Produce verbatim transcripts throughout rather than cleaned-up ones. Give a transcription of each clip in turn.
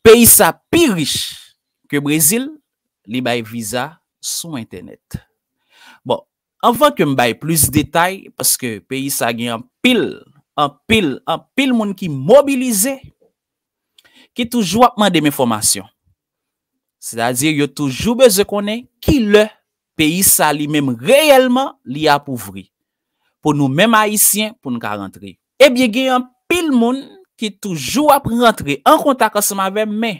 Peyi sa pi rich ke Brezil, li bay viza sou entènèt. Bon, anvan ke m bay plis detay, paske peyi sa gen anpil, anpil, anpil moun ki mobilize, ki toujou ap mande m enfòmasyon. Sètadi, yo toujou bezwen konnen ki lè peyi sa li menm reyèlman li ap ouvri. Pou nou menm Ayisyen, pou n ka rantre. Ebyen, gen anpil moun ki toujou ap rantre an kontak ansanm avè m, men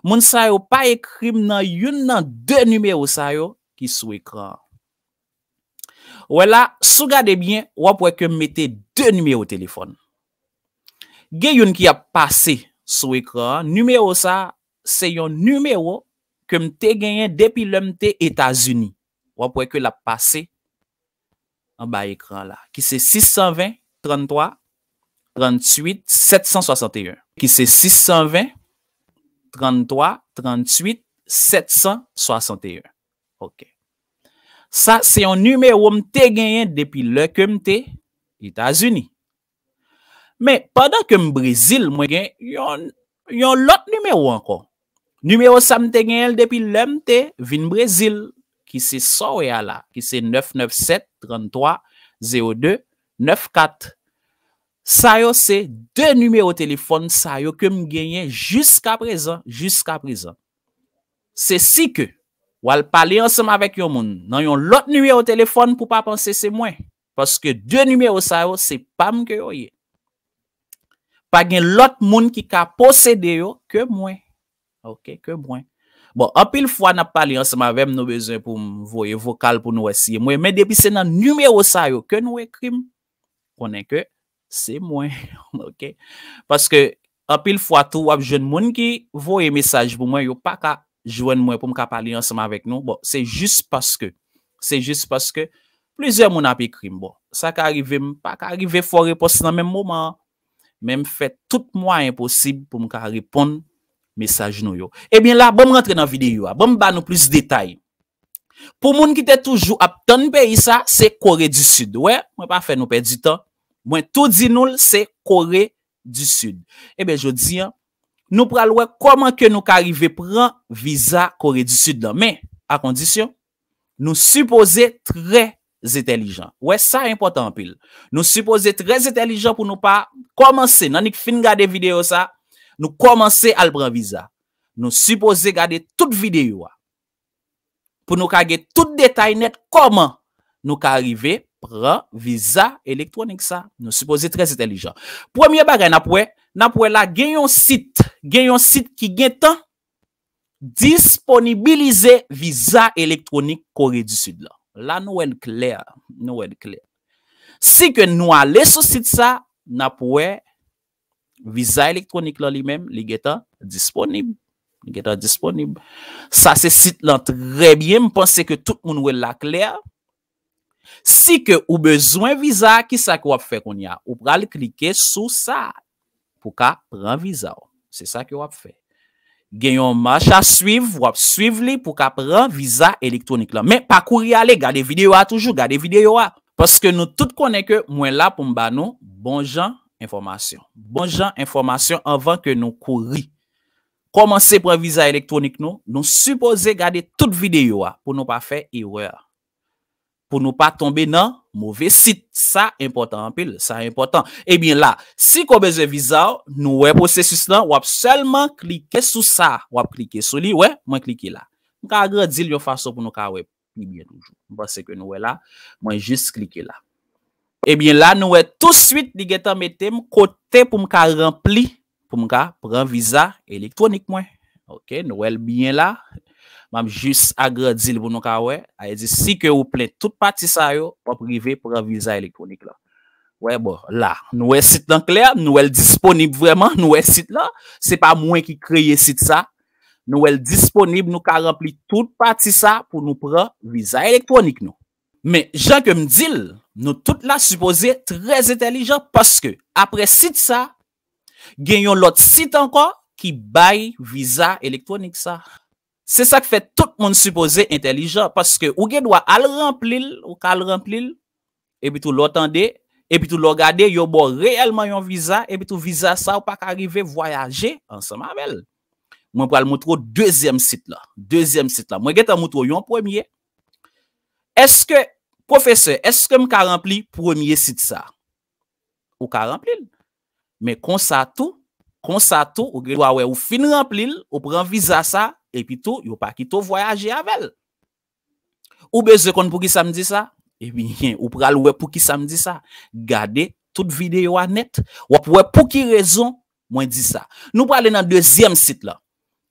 moun sa yo pa ekri m nan youn nan de nimewo sa yo ki sou ekran an. Wè la, si w gade byen, w ap wè ke m mete de nimewo telefòn. Gen youn ki ap pase sou ekran an. Nimewo sa, se yon nimewo ke m te genyen depi lè m te Etazini. W ap wè ke l ap pase anba ekran la, ki se sis san ven, tranntwa, trantuit, sèt san swasanteyen. Ki se sis san ven, tranntwa, trantuit, sèt san swasanteyen. Ok. Sa, se yon nimewo m te genyen depi lè ke m te Etazini. Men, pandan ke m Brezil, mwen gen yon, yon lòt nimewo ankò. Nimewo sa, m te genyen l depi lè m te vin Brezil, ki se sa w wè a la, ki se nèf nèf sèt, tranntwa, zewo de, nèf kat. Sa yo se de nimewo telefòn sa yo ke m genyen jiska prezan, jiska prezan. Se si ke w al pale ansanm avèk yon moun nan yon lòt nimewo telefòn pou pa panse se mwen. Paske de nimewo sa yo, se pa m ke yo ye. Pa gen lòt moun ki ka posede yo ke mwen. Ok, ke mwen. Bon, anpil fwa n ap pale ansanm avè m, nou bezwen pou m voye vokal pou nou wè si e mwen. Men depi se nan nimewo sa yo ke nou ekri m, konnen ke se mwen. Ok? Paske anpil fwa tou, w ap jwenn moun ki voye mesaj pou mwen, yo pa ka jwenn mwen pou m ka pale ansanm avèk nou. Bon, se jis paske, se jis paske plizyè moun ap ekri m. Bon, sa ka rive, m pa ka rive fè w repons nan menm moman an. Men m fè tout mwayen posib pou m ka reponn mesaj nou yo. Ebyen la, ban m rantre nan videyo a. Ban m ba nou plis detay. Pou moun ki te toujou ap tann peyi sa, se Kore di Sid. Wè, mwen pa fè nou pèdi tan. Mwen tou di nou l, se Kore di Sid. Ebyen, jodi a, nou pral wè kòman ke nou ka rive pran viza Kore di Sid lan. Men, a kondisyon, nou sipoze trè entèlijan. Wè, sa enpòtan anpil. Nou sipoze trè entèlijan pou nou pa kòmanse, nan nik fin gade videyo sa, nou kòmanse al pran viza. Nou sipoze gade tout videyo a. Pou nou ka gen tout detay nèt kòman nou ka rive pran viza elektwonik sa. Nou sipoze trè entèlijan. Premye bagay n ap wè, n ap wè la gen yon sit, gen yon sit ki gentan disponibilize viza elektwonik Kore di Sid lan. La nou wè l klè, nou wè l klè. Si ke nou ale sou sit sa, n ap wè viza elektwonik lan li menm, li gentan disponib. Li gentan disponib. Sa se sit lan trè byen, m panse ke tout moun wè l la klè. Si ke ou bezwen viza, kisa ke w ap fè kounye a? Ou pral klike sou sa pou ka pran viza w. Se sa ke w ap fè. Gen yon mach a swiv, w ap swiv li pou ka pran viza elektwonik lan. Men pa kouri ale, gade videyo a toujou, gade videyo a. Paske nou tout konnen ke mwen la pou m ba nou bon jan enfòmasyon. Bon jan enfòmasyon anvan ke nou kouri kòmanse pran viza elektwonik nou, nou sipoze gade tout videyo a pou nou pa fè erè. Pou nou pa tonbe nan move sit. Sa enpòtan anpil, sa enpòtan. Ebyen la, si ke w bezwen viza w, nou wè pwosesis lan, w ap sèlman klike sou sa, w ap klike sou li, wè, mwen klike la. M ka agrandi l yon fason pou nou ka wè pi byen toujou. M panse ke nou wè la, mwen jis klike la. Ebyen la, nou wè touswit li gentan mete m kote pou m ka ranpli, pou m ka pran viza elektwonik mwen. Ok, nou wè l byen la. M ap jis agrandi l pou nou ka wè. Sa vle di, si ke ou plen tout pati sa yo, w ap rive pran viza elektwonik lan. Wè, bon, la, nou wè sit lan klè, nou wè l disponib vrèman, nou wè sit lan. Se pa mwen ki kreye sit sa. Nou wè l disponib, nou ka ranpli tout pati sa pou nou pran viza elektwonik nou. Men, jan ke m di l, nou tout la sipoze trè entèlijan paske, apre sit sa, gen yon lòt sit ankò ki bay viza elektwonik sa. Se sa k fè tout moun sipoze entèlijan, paske ou gen dwa al ranpli l, ou ka al ranpli l, epi tou lè w tande, epi tou lè w gade, yo ba w reyèlman yon viza, epi tou viza sa ou pa ka rive vwayaje ansanm avè l. Mwen pral moutre w dezyèm sit la. Dezyèm sit la. Mwen gentan moutre w yon premye. Èske, pwofesè, èske m ka ranpli premye sit sa? Ou ka ranpli l. Men konsa tou, konsa tou, ou gen dwa wè ou fin ranpli l, ou pran viza sa, epi tou, yo pa kite w vwayaje avè l. Ou bezwen konn poukisa m di sa? Ebyen, ou pral wè poukisa m di sa. Gade tout videyo a nèt. W ap wè pou ki rezon mwen di sa. Nou prale nan dezyèm sit la.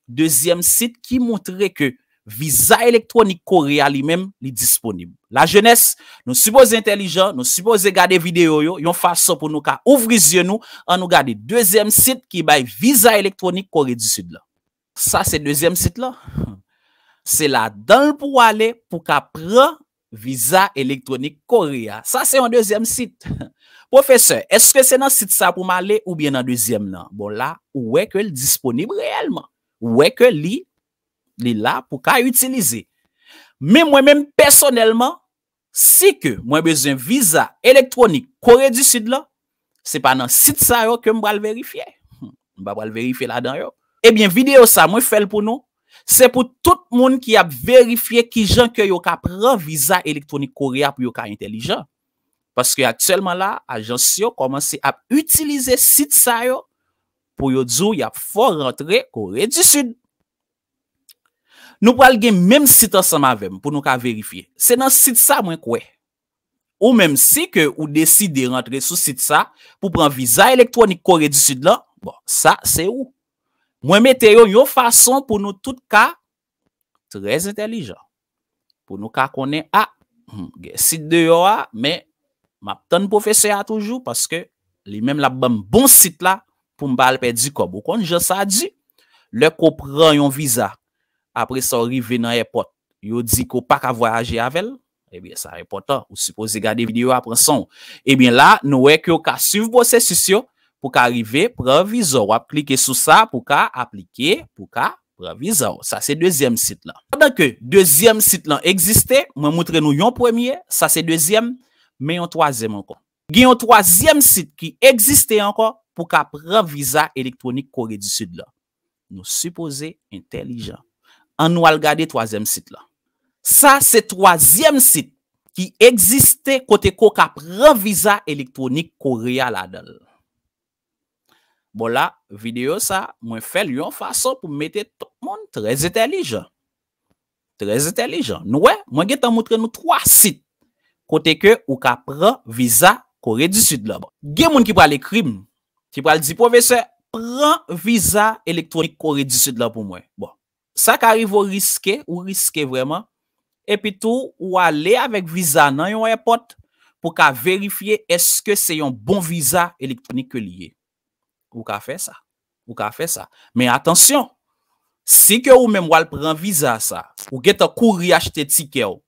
Dezyèm sit ki montre ke viza elektwonik Kore a li menm, li disponib. Lajenès, nou sipoze entèlijan, nou sipoze gade videyo yo, yon fason pou nou ka ouvri zye nou, ann nou gade dezyèm sit ki bay viza elektwonik Kore di Sid la. Sa se dezyèm sit la. Se ladan l pou w ale pou w ka pran viza elektwonik Kore a. Sa se yon dezyèm sit. Pwofesè, èske se nan sit sa pou m ale oubyen nan dezyèm nan? Bon, la, ou wè ke l disponib reyèlman. Ou wè ke li, li la pou ka itilize. Men mwen menm pèsonèlman, si ke mwen bezwen viza elektwonik Kore di Sid la, se pa nan sit sa yo ke m pral verifye. M pa pral verifye ladan yo. Ebyen, videyo sa, mwen fè l pou nou. Se pou tout moun ki ap verifye kijan ke yo ka pran viza elektwonik Kore a pou yo ka entèlijan. Paske aktyèlman la, ajans yo kòmanse ap itilize sit sa yo pou yo di w y ap fè w rantre Kore di Sid. Nou pral gen menm sit ansanm avè m pou nou ka verifye. Se nan sit sa mwen kwè. Ou menm, si ke ou deside rantre sou sit sa pou pran viza elektwonik Kore di Sid lan, bon, sa se ou. Mwen mete yo yon fason pou nou tout ka trè entèlijan. Pou nou ka konnen, a, hmm, gen sit deyò a, men m ap tann pwofesè a toujou, paske li menm l ap ban m bon sit la pou m pa al pèdi kòb. Ou konn jan sa di? Lè ke w pran yon viza, apre sa w rive nan èpòt, yo di ke w pa ka vwayaje avè l, ebyen, sa enpòtan. Ou sipoze gade videyo a, pran san w. Ebyen, la, nou wè ke w ka swiv pwosesis yo pou ka rive pran viza w. W ap klike sou sa pou ka aplike, pou ka pran viza w. Sa se dezyèm sit lan. Pandan ke dezyèm sit lan egziste, mwen moutre nou yon premye, sa se dezyèm, men yon twazyèm ankò. Gen yon twazyèm sit ki egziste ankò pou ka pran viza elektwonik Kore di Sid lan. Nou sipoze entèlijan. Ann nou al gade twazyèm sit lan. Sa se twazyèm sit ki egziste kote ke w ka pran viza elektwonik Kore a ladan l. Bon, la, videyo sa, mwen fè l yon fason pou m mete tout moun trè entèlijan. Trè entèlijan. Nou wè, mwen gentan moutre nou twa sit kote ke ou ka pran viza Kore di Sid lan. Bon, gen moun ki pral ekri m, ki pral di, pwofesè, pran viza elektwonik Kore di Sid lan pou mwen. Bon, sa ka rive w riske, ou riske vrèman. Epi tou, ou ale avèk viza nan yon èpòt pou ka verifye èske se yon bon viza elektwonik ke li ye. Ou ka fè sa. Ou ka fè sa. Men atansyon, si ke ou menm w al pran viza sa, ou gentan kouri achte tikè w,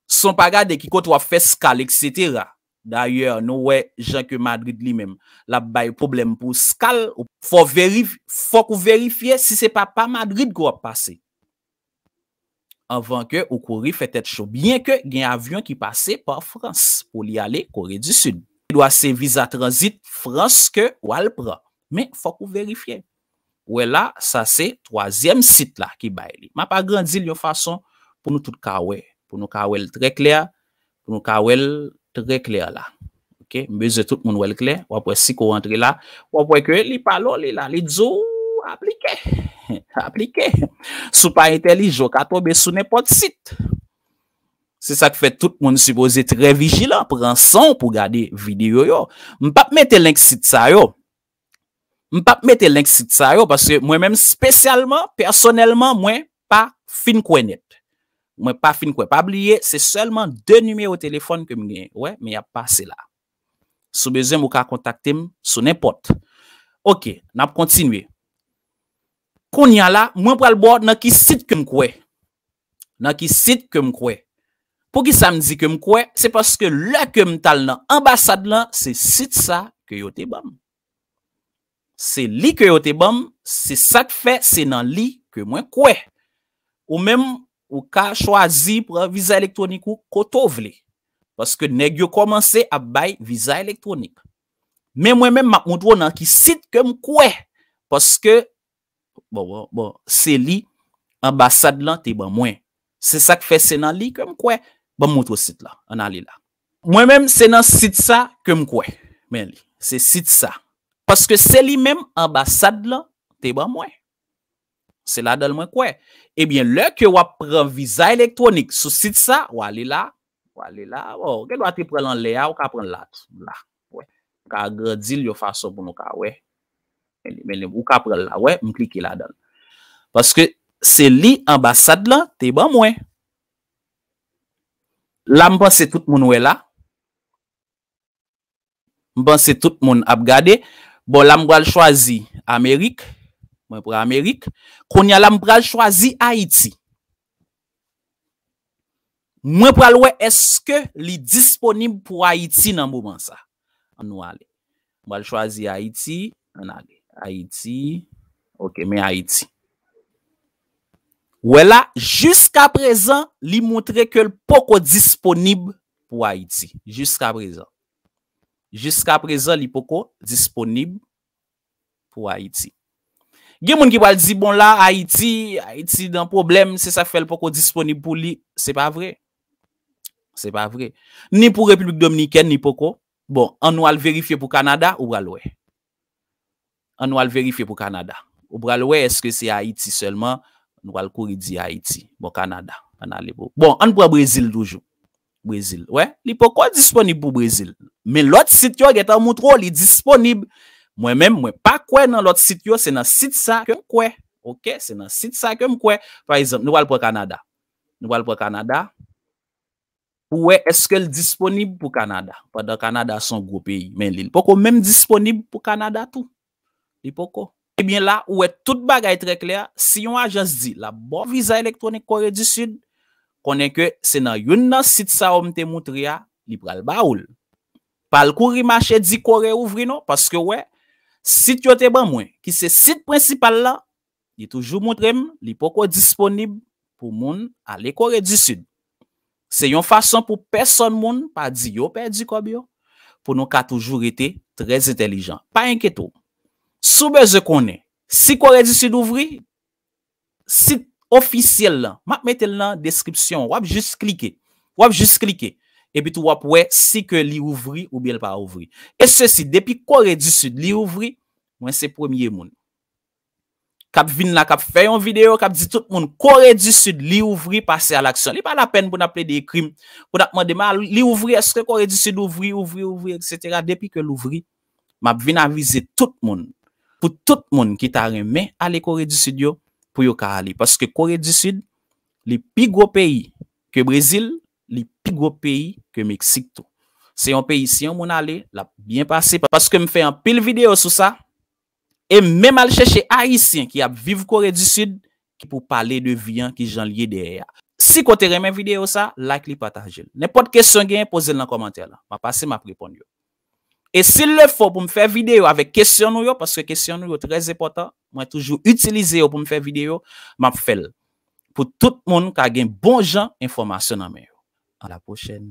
san w pa gade ki kote w ap fè skal, etsetera. Dayè, nou wè jan ke Madrid li menm, l ap bay pwoblèm pou skal, fò verif-, fòk ou verifye si se pa pa Madrid ke w ap pase. Anvan ke ou kouri fè tèt cho. Byen ke gen avyon ki pase pa Frans pou li ale Kore di Sid. Li dwa se viza tranzit Frans ke w al pran. Men fòk ou verifye. Ou wè la, sa se twazyèm sit la ki bay li. M ap agrandi l yon fason pou nou tout ka wè, pou nou ka wè l trè klè, pou nou ka wè l trè klè la. Oke, m bezwen tout moun wè l klè. W ap wè si ke w rantre la, w ap wè ke li pale w li la, li di w aplike. Aplike. Si w pa entèlijan, w ka tonbe sou nenpòt sit. Se sa k fè tout moun sipoze trè vijilan, pran san w pou gade videyo yo. M p ap mete link sit sa yo. M p ap mete link sit sa yo, paske mwen menm espesyalman, pèsonèlman, mwen pa fin kwè nèt. Mwen pa fin kwè. Pa bliye, se sèlman de nimewo telefòn ke m genyen. Wè, men y ap pase la. Si w bezwen m, ou ka kontakte m sou nenpòt. Oke, n ap kontinye. Kounye a la, mwen pral ba w nan ki sit ke m kwè. Nan ki sit ke m kwè. Poukisa m di ke m kwè? Se paske lè ke m t al nan anbasad lan, se sit sa ke yo te ban m. Se li ke yo te ban m, se sa k fè se nan li ke mwen kwè. Ou menm, ou ka chwazi pran viza elektwonik ou kote w vle. Paske nèg yo kòmanse ap bay viza elektwonik. Men mwen menm, m ap montre w nan ki sit ke m kwè. Paske Bon, bon, bon, se li anbasad lan te ban mwen. Se sa k fè se nan li ke m kwè. Ban m montre w sit la. Ann ale la. Mwen menm, se nan sit sa ke m kwè. Men li, se sit sa. Paske se li menm anbasad lan te ban mwen. Se ladan l mwen kwè. Ebyen, lè ke w ap pran viza elektwonik sou sit sa, w ale la, w ale la, bon, ou gen dwa te pran l anlè a, ou ka pran l la tou, la. Wè. M ka agrandi l yon fason pou nou ka wè. Men li, men li, ou ka pran l la, wè, m klike ladan l. Paske se li anbasad lan te ban mwen. La, m panse tout moun wè la. M panse tout moun ap gade. Bon, la, m pral chwazi Amerik. Mwen pran Amerik. Kounye a la, m pral chwazi Ayiti. Mwen pral wè èske li disponib pou Ayiti nan moman sa. Ann nou ale. M pral chwazi Ayiti. Ann ale. Ayiti. Ok, men Ayiti. Wè la, jiskaprezan, li montre ke l poko disponib pou Ayiti. Jiskaprezan. Jiskaprezan, li poko disponib pou Ayiti. Gen moun ki pral di, bon, la, Ayiti, Ayiti nan pwoblèm, se sa k fè l poko disponib pou li. Se pa vre. Se pa vre. Ni pou Repiblik Dominikèn, ni poko. Bon, ann nou al verifye pou Kanada, ou pral wè. Ann nou al verifye pou Kanada. Ou pral wè èske se Ayiti sèlman, nou pral kouri di Ayiti. Bon, Kanada, ann ale pou. Bon, ann pran Brezil toujou. Brezil. Wè, li poko disponib pou Brezil. Men lòt sit yo gentan montre w li disponib. Mwen menm, mwen pa kwè nan lòt sit yo, se nan sit sa ke m kwè. Ok, se nan sit sa ke m kwè. Pa egzanp, nou pral pran Kanada. Nou pral pran Kanada. Pou wè èske l disponib pou Kanada. Pandan Kanada se yon gwo peyi, men li, li poko menm disponib pou Kanada tou. Li poko. Ebyen la, ou wè tout bagay trè klè, si yon ajans di l ap ba w viza elektwonik Kore di Sid, konnen ke se nan youn nan sit sa yo m te montre a, li pral ba ou l. Pa l kouri mache di Kore ouvri non, paske w wè, sit yo te ban mwen, ki se sit prensipal la, li toujou montre m, li poko disponib pou moun ale Kore di Sid. Se yon fason pou pèsòn moun pa di yo pèdi kòb yo, pou nou ka toujou rete trè entèlijan. Pa enkyete w. Si w bezwen konnen si Kore di Sid ouvri, sit ofisyèl lan, m ap mete l nan deskripsyon, w ap jis klike. W ap jis klike. Epi tou w ap wè si ke li ouvri oubyen l pa ouvri. E sesi, depi Kore di Sid li ouvri, mwen se premye moun k ap vin la, k ap fè yon videyo, k ap di tout moun, Kore di Sid, li ouvri, pase a laksyon. Li pa lapèn pou n ap plede ekri m, pou n ap mande m, a, li ouvri, èske Kore di Sid ouvri, ouvri, ouvri, etsetera. Depi ke l ouvri, m ap vin avize tout moun. Pou tout moun ki ta renmen ale Kore di Sid yo, pou yo ka ale. Paske Kore di Sid, li pi gwo peyi ke Brezil, li pi gwo peyi ke Meksik tou. Se yon peyi, si yon moun ale, l ap byen pase. Paske m fè anpil videyo sou sa. E m menm al chèche Ayisyen ki ap viv Kore di Sid, ki pou pale de vi an, ki jan l ye dèyè a. Si ke w te renmen videyo sa, like li, pataje l. Nenpòt kesyon w genyen, poze l nan kòmantè lan. M ap pase, m ap reponn yo. E si l le fo pou m fè videyo avèk kesyon nou yo, paske kesyon nou yo trè enpòtan, mwen toujou itilize yo pou m fè videyo, m ap fè l. Pou tout moun ka gen bon jan enfòmasyon nan men yo. A la pwochèn.